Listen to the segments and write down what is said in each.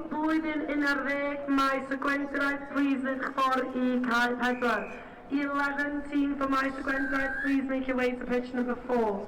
Blwyddyn 11, Maes y Gwendraeth, please eich ffordd i cae 4. 11 team for Maes y Gwendraeth, please make your way to pitch number 4.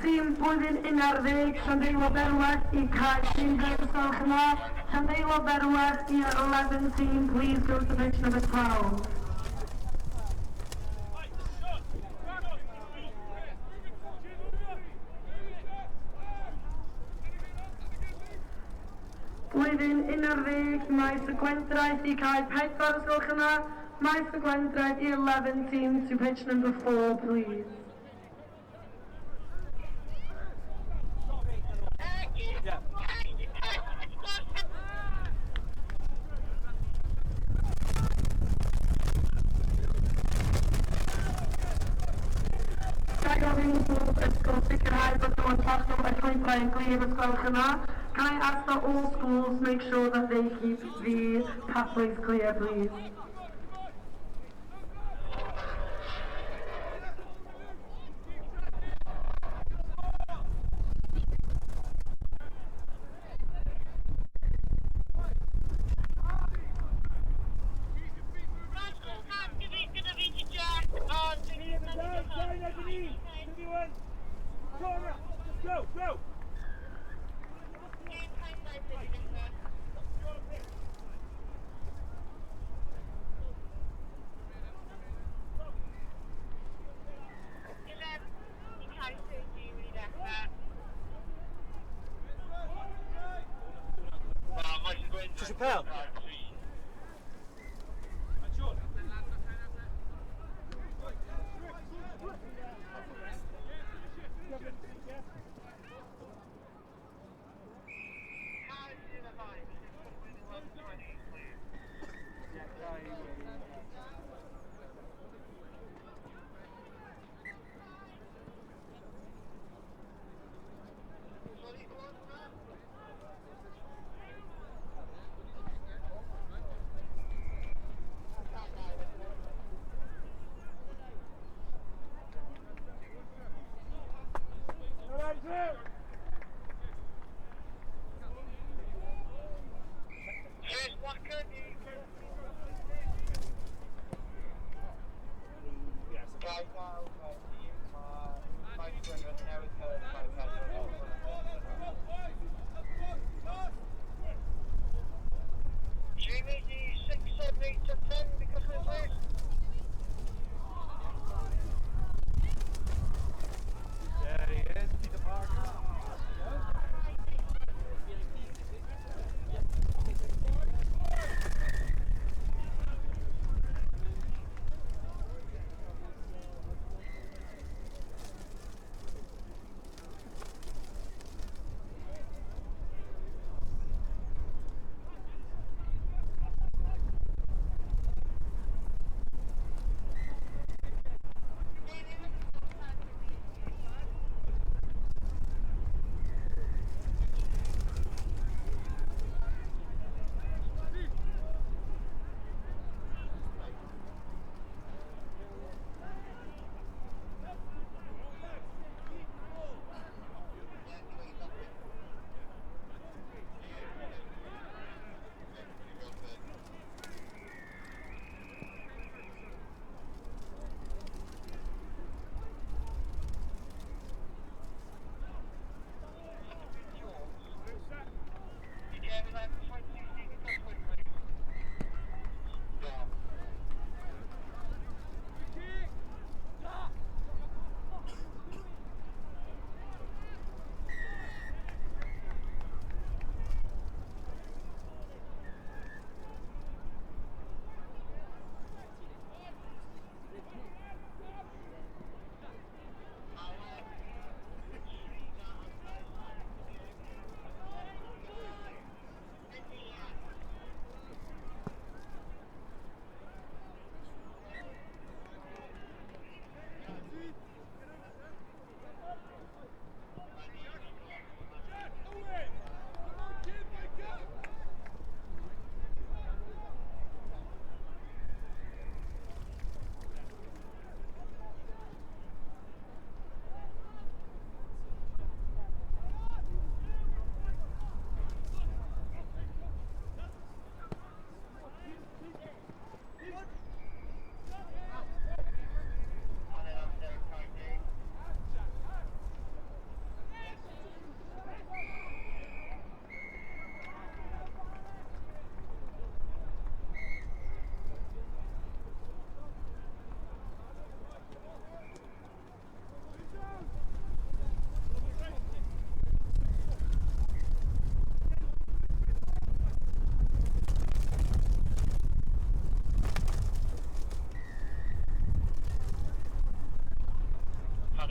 Tîm Blwyddyn 11, Llandeilo Berwedd i cae 15, os gwelwch yn dda. Llandeilo Berwedd, year 11 team, please go to pitch number 12. Blwyddyn 11, Maes y Gwendraeth i cae 4, os gwelwch yn dda. Maes y Gwendraeth, year 11 team to pitch number 4, please. Ga i ofyn i bob ysgol sicrhau bod nhw yn cadw y llwybrau yn glir os gwelwch yn dda? Can I ask that all schools make sure that they keep the pathways clear, please? Chappelle.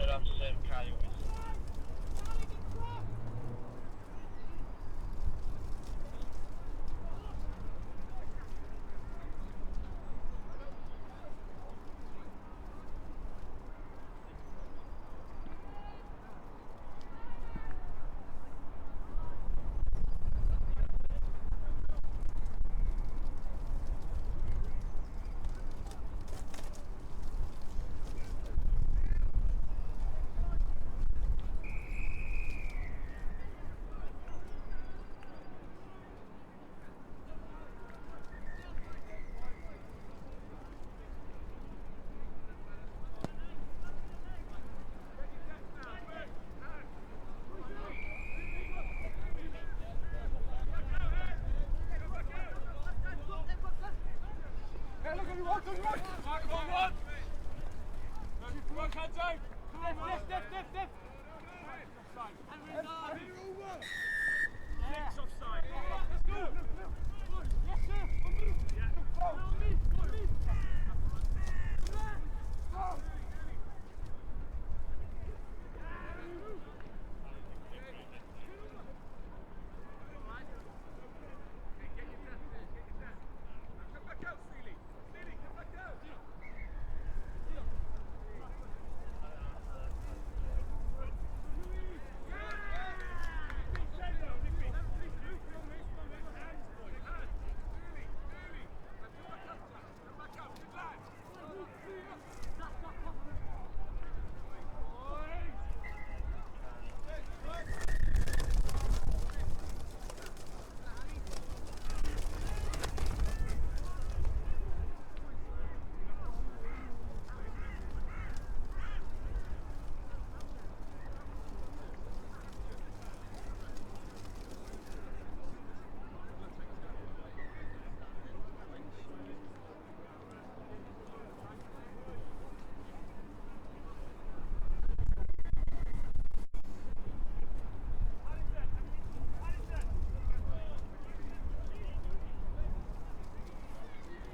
Hanner amser cae wyth.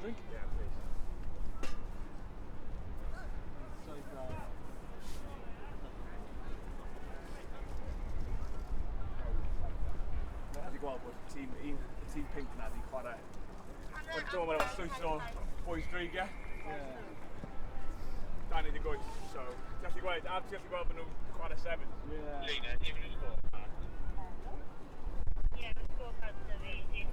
Drink? Yeah, please. So dry. Mae'n wedi gweld bod tîm, un, tîm pink na wedi chwarae. Ond dwi'n meddwl bod llwyth o boys dreigiau. Yeah. 28, so ti'n gallu gweld, a ti'n gallu gweld bod nhw'n chwarae 7. Yeah. Lena, even a scorecard. Yeah, the scorecard's amazing.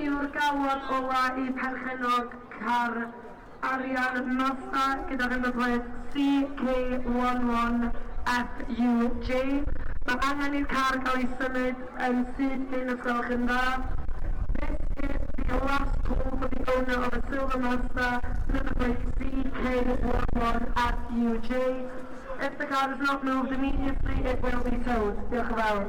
yw'r galwad ola i perchennog car arian Mazda gyda'r number plate CK11FUJ. Mae angen i'r car gael ei symud yn syth bin os gwelwch yn dda. This is the last call for the owner of a silver Mazda, number plate CK11FUJ. If the car is not moved immediately, it will be towed. Diolch yn fawr.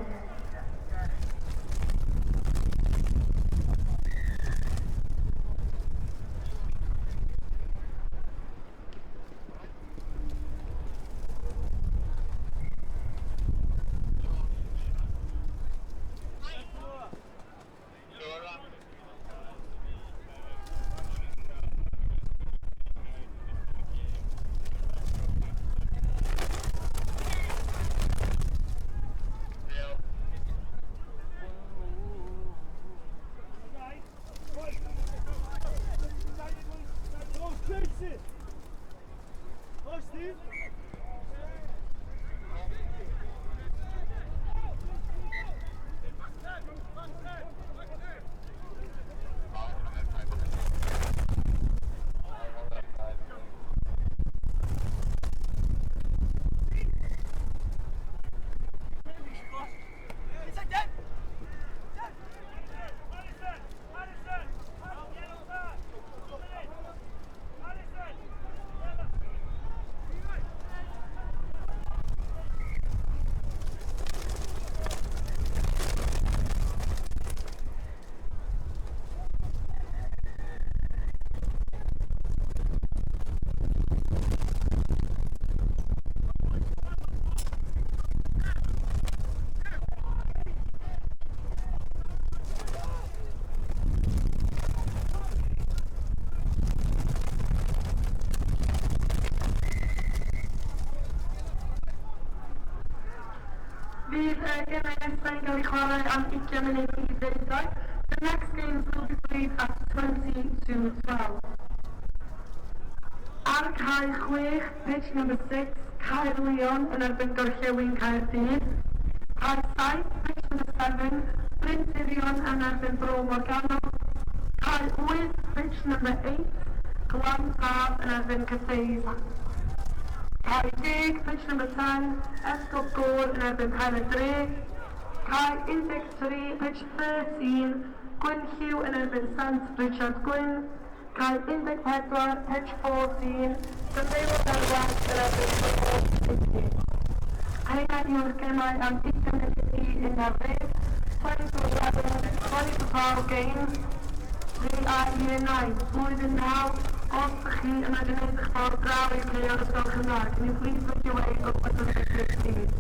Fydd y gemau nesaf yn cael eu chwarae am 11:40. The next games will be played at 20 to 12. Ar cae 6, pitch number 6, Caerleon yn erbyn Gorllewin Caerdydd. Cae 7, pitch number 7, Bryntirion yn erbyn Bro Morgannwg. Cae 8, pitch number 8, Glan Taf yn erbyn Cathays. Cae 10, pitch number 10, Esgob Gôr yn erbyn Pen y Dre. Cae 13, pitch 13, Gwynllyw yn erbyn Sant Richard Gwyn. Cae 14, pitch 14, Llandeilo Derwen yn erbyn Bro City. Heina yw'r gemau am 11:40, 20 to 11, 20 to 12 games. They are year 9, blwyddyn 9. Os ydych chi yn gwneud eich ffordd draw i'r caeau, os gwelwch yn dda, can you please make your way over to the pitch, please?